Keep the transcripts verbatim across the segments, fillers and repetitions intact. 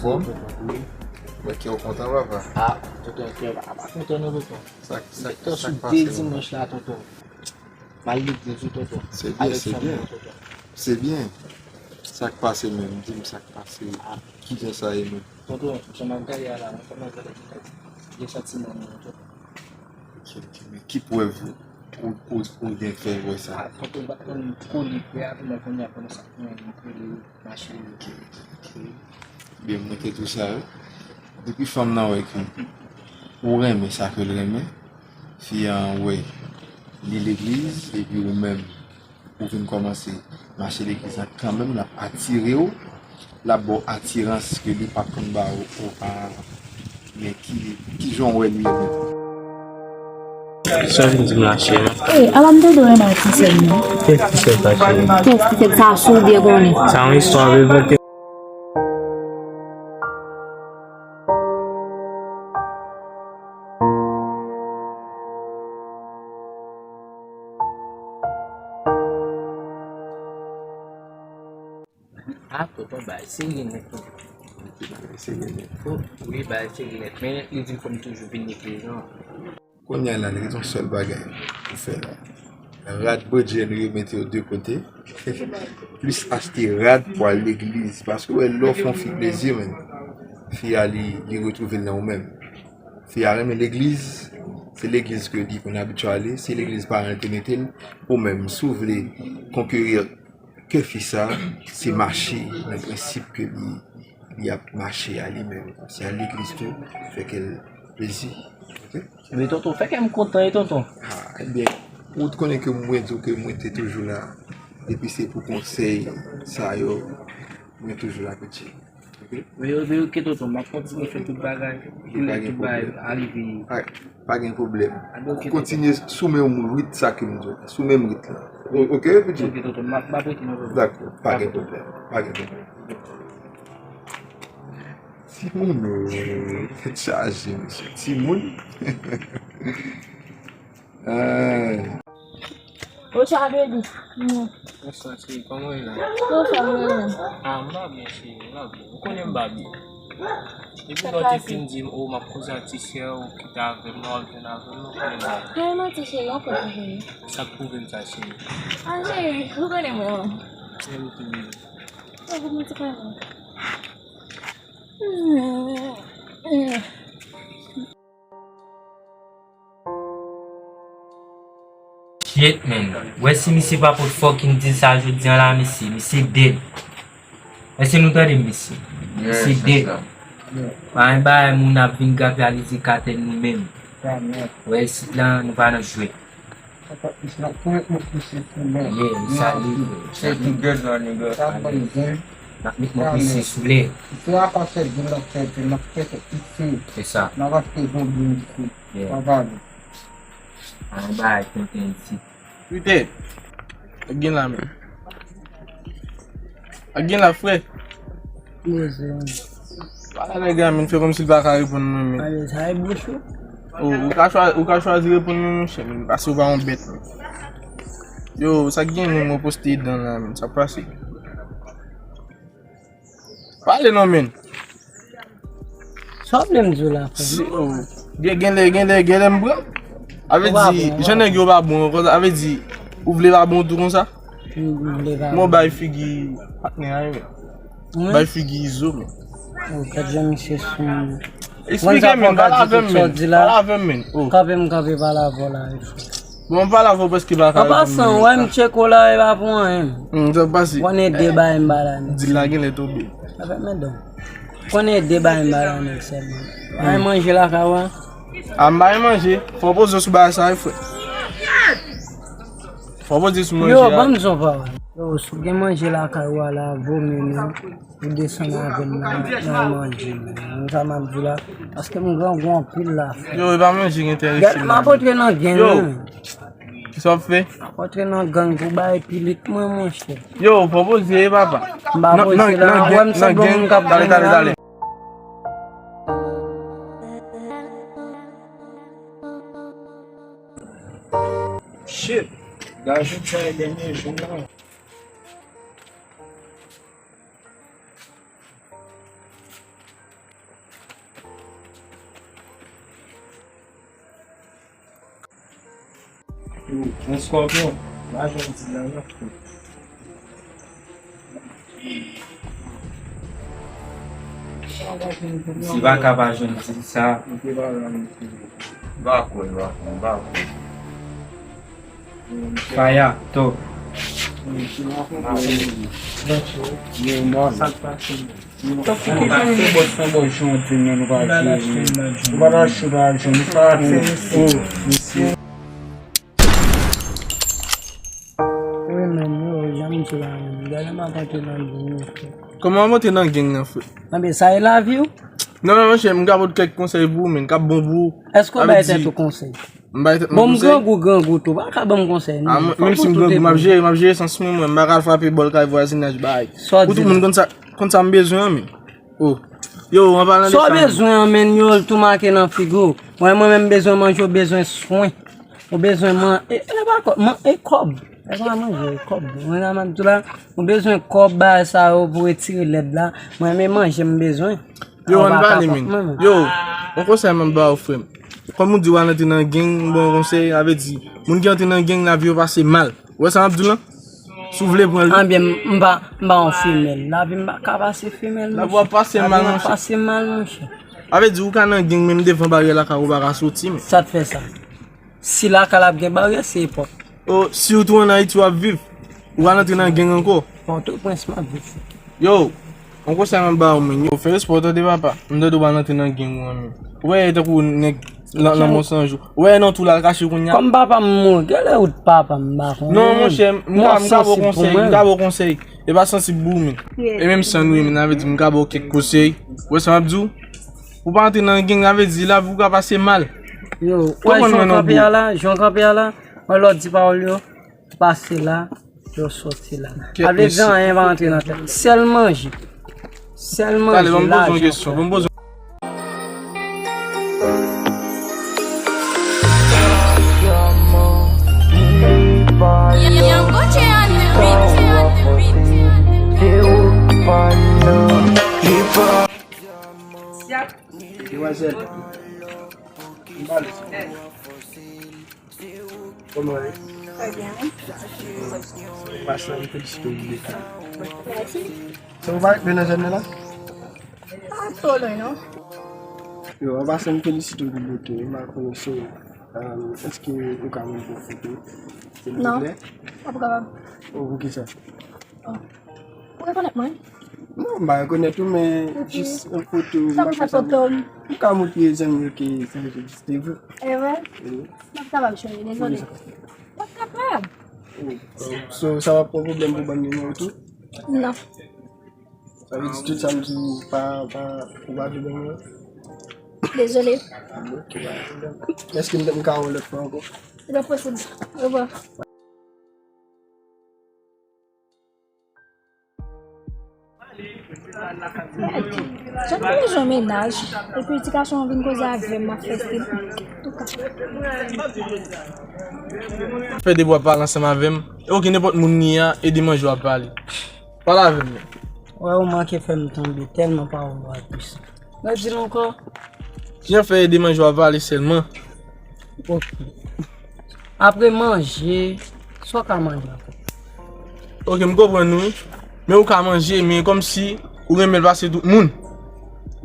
Fòm? Wi. Mwen kè w kontan, papa. Ah, tonton, kè pa kontan non, tonton. Sa, sa, tonton, sa k pase, de dimanch la, tonton. M al legliz wi, tonton. Se byen, se byen. Se byen. Sa k pase menm? Di m sa k pase. Ah. Kijan sa ye menm? Tonton, jan m ap gade a la, mwen kòmanse gen santiman mwen, tonton. Ok, ok. Men ki prèv ou, ou, ou, ou gen fè wè sa? Ah, tonton, m pa t konn kolik vre a, tonton, kounye a konnen sa k mwen, mwen kolik. Mache. Ok, ok, ok. Byen, mwen te di w sa, wi. Depi fanm nan wè ke ou renmen sa ke l renmen, fi an wè li legliz, epi ou menm, ou vin kòmanse mache legliz la kanmenm, l ap atire w, l ap ba w atirans ke li pa t konn ba w oparavan. Men ki, kijan w wè li menm? Sa w vin di m la, cheri? Ey, ala m tande w renmen ak ti sè m nan. Kiyès ti sè sa, cheri? Kiyès ti sè sa, si w byen konnen? Sa yon istwa w envante. Ah, tonton, bagay serye nèt, tonton. Bagay serye nèt. Oh, wi, bagay serye nèt. Men li di m fò m toujou vin legliz, non. Kounye a la, li gen yon sèl bagay pou fè la. Rad bredjè nou yo mete yo de kote. Plis achte rad pou al legliz. Paske w wè lè w fè yon fi plezi, men fi a li, li retwouve l nan ou menm. Fi a renmen legliz, se legliz ke li konn abitye ale, se legliz paran l te mete l. Ou menm, si w vle konkeri kè fi sa, se mache nan prensip ke li, li ap mache a li menm. Se al legliz tou, fè kè l plezi. Ok? Men tonton, fè kè m kontan, wi, tonton. Ah, ebyen, ou t konnen ke mwen di w ke mwen te toujou la. Depi se pou konsèy sa yo, mwen toujou la, pitit. Ok? Men yo, men ok, tonton, m ap kontinye fè tout bagay pou lè tout bagay arive. Pa, pa gen pwoblèm. Ah, ben, ok, tonton. Kontinye sou menm rit sa ke m di w la, sou menm rit la. O-, ok, pitit? Ok, tonton, m ap, m ap rete nan tonton. Dakò, pa gen pwoblèm, pa gen pwoblèm. Timoun, o, tèt chaje, mesye. Timoun. Ay. Bonswa, baby. Bonswa, cheri. Kòman w ye la? Bonswa, mwen menm. Ah, m pa byen, cheri, m pa byen. Ou konnen m pa byen. Depi lè w te fin di m, o, m ap koze ak ti sè w, ou kite avè m, nan w ap jwenn avè m, ou konnen m pa byen. Ay, manti, cheri, yon pwen pou vini. Sa k pwouve m sa, cheri? Ah, cheri, ou konnen mwen, wi. Cheri, ou konnen. Ou konnen ti kòman. Shit, man. Wè si misye pa pot fucking deal sa jodi an la, mesye. Misye dead. Èske nou tande m, mesye? Misye dead. Pa gen bagay moun ap vin grapyalize katèl nou menm. Wè isit la, nou pa nan jwèt. Yeah, sa li vre. N ap met mwen pise sou lè. Se sa. Yeah. Anba tenten isit. Pite. Ak gen la menm. Ak gen la, frè. Mwen se Pale nèg la, men, fè kòmsi l pa ka reponn mwen, men. Ale, sa e bouch ou? O, ou ka chwa-, ou ka chwazi reponn mwen, monchè, men, paske ou pa yon bèt, men. Yo, sa k gen, men, mwen poste dan la, men, sa k pase? Pale non, men. Sa w vle m di w la, frè? Si, o, gen, gen lè, gen lè, gen lè m pran. Avè di, jan nèg yo pa bon ankò, avè di, ou vle pa bon tou konsa? M vle pa bon. Mwen bay figi patnè a, men. Mwen? Bay figi Izo, men. O, gad jan misye sou. Eksplike, men, pale avè m, men. Pale avè m, men. O. Kanpe m kanpe pale avè w la, wi, frè. Bon, m pale avè w paske pa ka reponn mwen. An pasan, w wè m tcheko la, e pa pou anyen. Hmm, sa pase. Konnen de bagay m ba la nèg. Dil la genlè tonbe. Afè men don. Konnen de bagay m ba la nèg sèlman. Pa gen manje lakay ou a? A, m pa gen manje. Fò w poze w sou bagay sa, wi, frè. Fò w poze w sou manje a. Yo, ban m di w yon pawòl. Yo, si w gen manje lakay ou a la, vo mye menm. Ou desann avè m nan, nan manje, men. Ou sa m ap di la, paske m grangou anpil la, frè. Yo, e pa manje ki enterese m. M ap antre nan gang, wi. Kisa w ap fè? M ap antre nan gang pou bay pilit mwen, monchè. Yo, fò poze, papa. M pa poze la, wè m sanble yon moun k ap gang la. Shit, gajou fè dènye jou la. Yon skòpyon. Pa janm di la non. Si pa ka pa janm di sa. M pa kwè, m pa kwè, m pa kwè. Faya, top. Top, ki jan nou bòs nan bòs jan di men nou pa jwe men. Ou pa ta chou pa jwe, nou pa fè. Oh, mesye. Wi, men, yo, jan m di la, men, gade m ap antre nan gang nan, frè. Kòman w ap antre nan gang nan, frè? Anben, sa e lavi w. Non, men, monchè, m ka pote kèk konsèy pou ou, men, k ap bon pou ou. Èske w bay tèt ou konsèy? M bay tèt mwen konsèy. Bon, m grangou, grangou tou. Pa ka ban m konsèy, non. Menm si m grangou, m ap jere, m ap jere sans mwen, mwen. M pa ka al frape bòl kay vwazinaj bay. Pou tout moun konn sa, konn sa m bezwen an, men. Oh. Yo, an palan de sa. Sa w bezwen an, men, yo, l tou make nan figi w. Mwen, mwen menm, m bezwen manje, w bezwen swen. Ou bezwen man-, e, e pa kòb, man-, e kòb. E pa manje, e kòb. Mwen, la, m ap di w la, ou bezwen kòb, bagay sa yo, pou retire lèd la. Mwen, men manje, m bezwen. Yo, ann pale, men. Yo, yon konsèy mwen ba ou, frè m. Kòm ou di w al antre nan gang, m ba w yon konsèy, sa vle di, moun ki antre nan gang, lavi yo pase mal. Ou wè sa m ap di w lan? Si w vle pran l. Anben, m pa, m pa yon femèl. Lavi m pa ka pase femèl, monchè. Lavi w ap pase mal, monchè. Lavi m ap pase mal, monchè. Sa vle di, ou ka nan gang, menm devan baryè lakay ou pa ka soti, men. Sa t fè sa? Si lakay la ap gen baryè, se epòk. Oh, si w tou ann Ayiti w ap viv, ou al antre nan gang ankò. Pòtoprens m ap viv. Yo, yon konsèy m ap ba ou, men. Yo, fè respè w tande, papa. M tande w al antre nan gang ou an, men. Ou wè, tankou nèg lan-, lanmò san jou. Ou wè, nan tou l al kache kounye a. Kòm papa m mouri, genlè ou t papa m, m pa konnen. Non, monchè, m ka, m ka ba w konsèy, m ka ba w konsèy. E pa sansib pou ou, men. E menm san nou ye, men, sa vle di, m ka ba w kèk konsèy. Ou wè sa m ap di w? Ou pa antre nan gang, sa vle di lavi w ka pase mal. Yo, ou wè jan w kanpe a la, jan w kanpe a la, wè lè w di pawòl yo, pase la, yo soti la. Sa vle di anyen pa antre nan tèt. Sèl manje. Sèl manje, lajan, frè. Demwazèl, m pale. Kòman w ye? Trè byen, wi. Paske m felisite w pou beka. Mèsi. Se ou pa ret nan zòn nan la? Pa twò lwen, non. Yo, an pasan, m felisite w pou bote w. M pa konnen si, um, èske ou ka montre m foto, silvouplè? Non, pa kapab. Oh, poukisa? Oh. Ou rekonèt mwen? Non, m pa rekonèt ou, men jis yon foto. Sa pou fè foto m? M ka montre zanmi yo ke sa egziste vre. E vre? Wi. M pa kapab, cheri, dezole. M pa kapab. Oh, oh. So, sa va pran pwoblèm pou ban m nimewo tou? Non. Sa vle di tout sa m di w pa, pa, ou pa vle ban m yo? Dezole. Ok, pa gen pwoblèm. Èske m, m ka wè w lòt fwa ankò? Se pa posib. Orevwa. Jan m bezwen mennaj, epi ti gason an vin koze avè m, m ap fè stil. Antouka. Fè de bwa pale ansanm avè m. E oke nenpòt moun li ye a, e de manje w ap pale. Pale avè m, men. Wè, ou manke fè m tonbe, tèlman pawòl ou a pwisan. Redi l ankò. Kijan fè e de manje w ap pale sèlman? Ok. Apre manje, sa w ka manje ankò? Ok, m konprann ou, wi. Men ou ka manje, men kòmsi ou renmen l pase tout moun.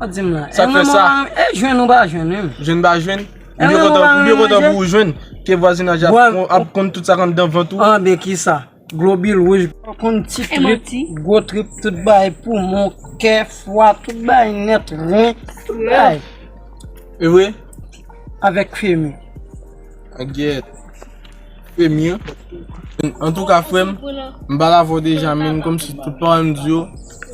Ou di m la. Sa k fè sa? E jwenn ou pa jwenn, wi. Jwenn pa jwenn? Ou byen kontan, ou byen kontan pou ou jwenn ke vwazinaj ap kon-, ap konn tout sa k anndan vant ou. Anben, kisa? Globil wouj, konn ti trip, gwo trip, tout bagay, poumon, kè, fwa, tout bagay nèt, ren, tout bagay. E vre? Avèk femi. Agyèt. Femi, an. Antouka, frè m, m pale avè w deja, men kòmsi tout pawòl m di yo,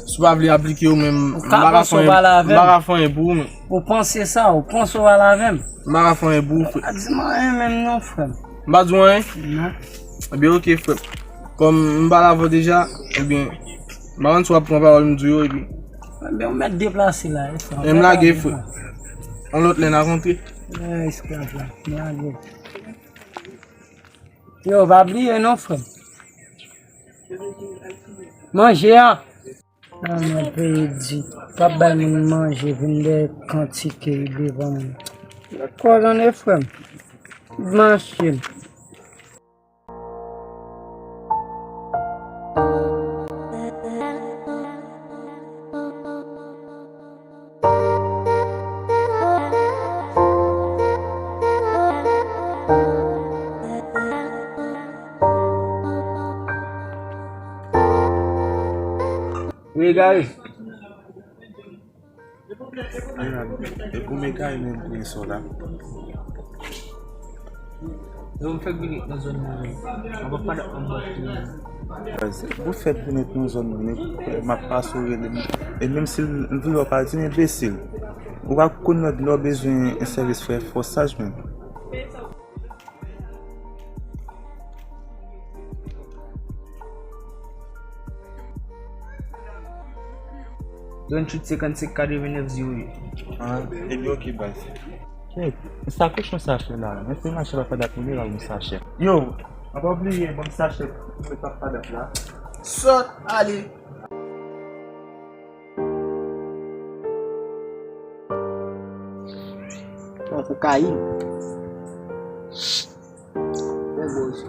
si w pa vle aplike yo, men m pa ka fè anyen, m pa ka fè anyen pou ou, men. Ou panse sa, ou panse w pale avè m? M pa ka fè anyen pou ou, frè. Pa di m anyen menm non, frè m. M pa di w anyen? Non. Ebyen, oke, frè. Kòm m pale avè w deja, ebyen, m pa konn si w ap pran pawòl m di yo, epi. Ebyen, ou mèt deplase la, wi, frè. E m lage, frè. Yon lòt lè n a kontre. Wi, esklav la, m lage. Yo, pa bliye non, frè m. Manje a. Nan mwen peyi di, p ap bay moun manje, vin dèyè kantike devan moun. Kòdone frè m, mache m. Egare. Mezanmi, e pou m egare menm pou yon sòl la. Yo, m fèk vin nan zòn nan, wi. Anba padòk, anba tou. Baz, pou fèk vin nan zòn nan, m ap pase w rele m. E menm si m vire w pa di m enbesil. Ou pa konn lè w bezwen yon sèvis frè, fò saj menm. Tranntuit senkannsenk katrevennnèf zewo uit. Ah, ebyen, ok, baz. Kèt, sa kochon sa fè la? Mwen fè mache pa fè dat mwen la, mwen sa chè. Yo, an pa bliye, bon, sa chè, mwen pa fè dat la. Sòt, ale. Bon, kokayin. Bèl boz.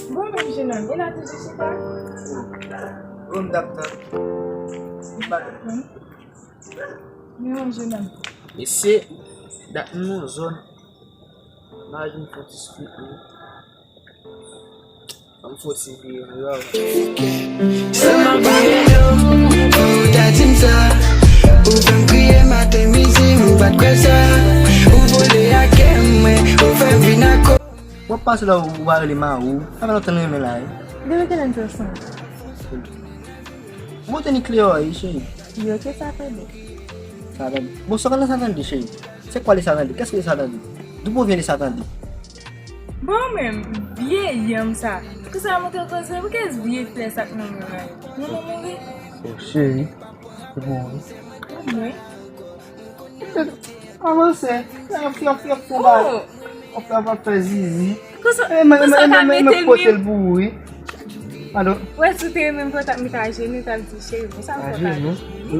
Bon, menm jenòm, e la toujou chita? Bon, m t ap tann. M pa t konn. Non, jenòm. Mesye, dat nou nan zòn. Imajine fò ti street, wi. Fò m fò ti vire, wi. Sèlman kriye non, fò ou ta di m sa. Ou fè m kriye maten, midi, m pa t kwè sa. Ou vole ak kè mwen, ou fè m vin ak kò. W ap pase la, ou pa rele mari w. Sa fè lontan nou renmen la, wi. Depi kilè n te ansanm? Bon, teni kle yo, wi, cheri. Yo, ke sa fè bon. Sa fè bon. Bon, sa fè nan sa tande, cheri. C'est quoi le Satan? Qu'est-ce que le Satan? D'où provient le Satan? Bon, menm, vye yanm sa. Pou sa monte koze, pou kès vye flè sa k nan men la? Manman mouri? Oh, cheri, se bon, wi. Mwen? Avanse. Fè, fè, fè, fè, fè, fè zizi. Konsa, e, mwen, konsa mwen, ka mwen, mete mwen l pote menm. L pou ou, wi. Pardon? Wè, si w te renmen m, fò w t ap met ajenou, w t ap di, cheri, konsa m fè w ka ajenou.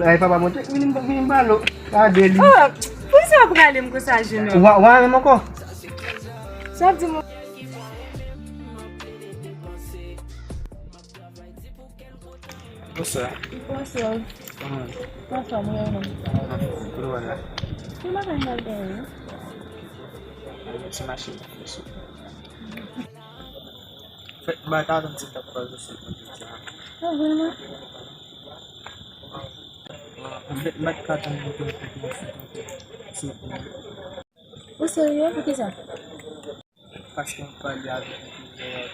Ay, papa mwen te vini, vini m pale w. Gade li. Oh, poukisa w prale m konsa, jenòm? Wa, wa, menm ankò. Sa w ap di mwen? Bonswa. Bonswa. Kòman? Anfòm, wi, ou menm? Anfòm, kote w al la? Mwen pa konn m al gen anyen. Al yon ti mache m ap fè sou. Fèt, m pa t atann si m t ap kwaze w sou wout la. Ah, vrèman? Anfèt, m pa t ka atann pou te wè kòman w fè kanpe sou wout la. Ou serye? Poukisa? Paske m pale avèk ou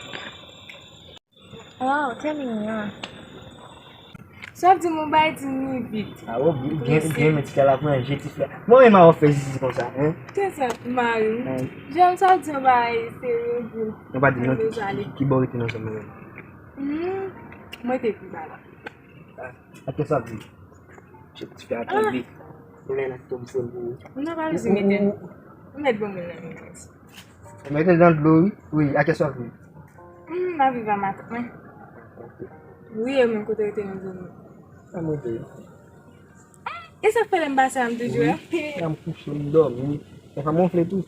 tou. Wow, tèlman. Sa vle di m ou bay di ni vit. Ah, ou gen, gen, gen, men ti kè la pran jeti flè. Mwen menm a fè zizi konsa, hein? Kisa mari m? Hein? Janm sa di yon bagay serye di. Mwen pa di non, ki, ki, ki bò rete nan zòn mwen menm? Hmm, mwen te pi ba la. Ah, atè sa vle. Jeti flè a tonbe. Mwen la ki tonbe sou l pou ou. Mwen pa bezwen mete. Ou mèt ban mwen nan menm. Ou mete nan dlo, wi. Wi, atè sa vle. Hmm, m ap viv a matant mwen. Wi, e menm kote rete nan zòn nan. Sa mwen te. E sa k fè lè m pase a m toujou wè. Wi, lè m kouche, m dòmi. Sa fè m wonfle tou.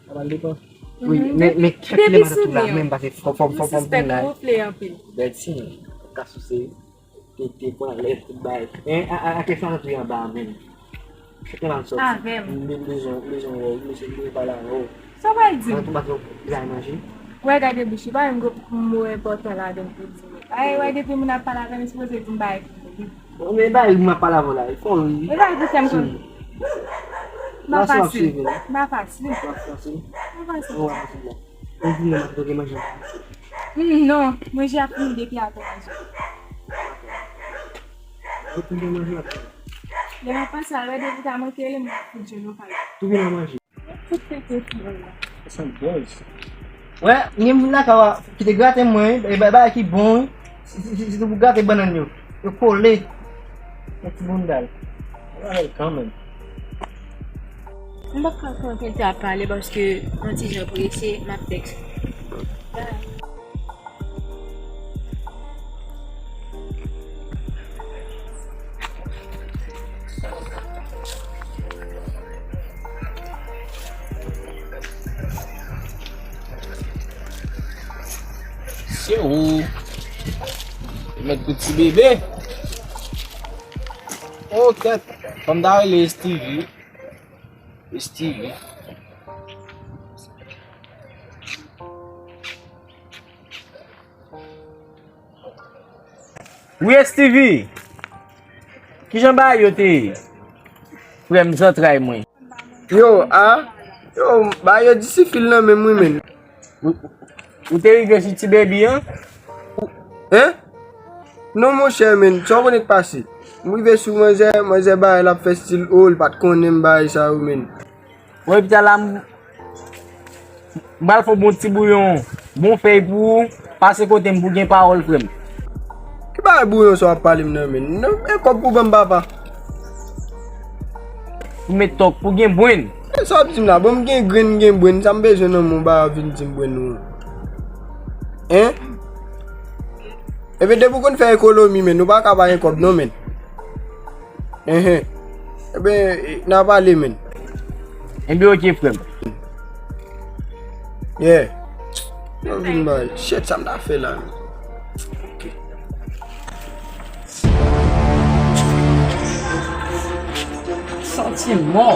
Sa pral depan. Wi, men, men kèk kilè matant ou la menm, paske fò, fò, fò, fò m vin la. M sispèk ou wonfle anpil. Bèl ti, ka souse, tete, pwalèt, tout bagay. En, a, a, a, kèk matant ou anba a menm. Chak lè m ap sòti. Avè m. M bezwen, m bezwen wè w, m bezwen, m bezwen pale avè w. Sa w pral di m? Mwen tou maten, ou la manje? Wè, gade bouch ou, pa yon gwo mo enpòtan ladan pou di m. Ay, wè, depi moun ap pale avè m, li sipoze di m bagay pou li. Bon, men bagay moun ap pale avè w la, e fò ri. E bagay pou fè m konn. M pa fasil. M pa fasil. M pa fasil. M pa fasil. Ou pa fasil la. Ou vin nan maten, ou gen manje? Hmm, non, manje a fini depi atè manje. Ou tou gen manje atè? Lè m ap pase al wè depi ta manke li, m ap fout je nou kay. Tou gen manje. Fout tete ti moun la. Sa bòz. Wè, gen moun lakay ou a ki te grate mwen, e bay bagay ki bon, wi. Si, si, si, si se pou grate bannann yo, yo kole. Yon ti bounda l. Bagay kanmenm. M p ap ka kontinye ap pale paske yon ti jan prese, m ap tèks. Bye. Se ou. Mèt pou ti bebe. Oh, kèt. Fò m ta rele Stevie. Stevie. Wi, Stevie. Kijan bagay yo te ye? Frè m, zantray mwen. Yo, a? Yo, bagay yo difisil nan menm wi, men. Ou, ou te rive sou ti baby an? Hein? Non, monchè, men, sa w konnen k pase? M rive sou manzè, manzè bagay l ap fè stil, oh, l pa t konnen m bagay sa yo, men. Bon, epi ta la, m, m pral fè yon bon ti bouyon, bon fèy pou ou, pase kote m pou gen pawòl, frè m. Ki bagay bouyon sa w ap pale m nan, men? Non, men kòb pou ban m, papa. Pou met tòk, pou gen bwenn. E sa w ap di m la? Bon, m gen grenn, m gen bwenn, sa m bezwen nan men w, ba w vin di m bwenn ou an? Hein? Ebyen, depi w konn fè ekonomi, men, nou pa ka pa gen kòb, non, men. Enhen. Ebyen, n a pale, men. Ebyen, oke, frè m. Yeah. Yo vin bay. Shit, sa m ta fè la, men. Oke. Santi m mò.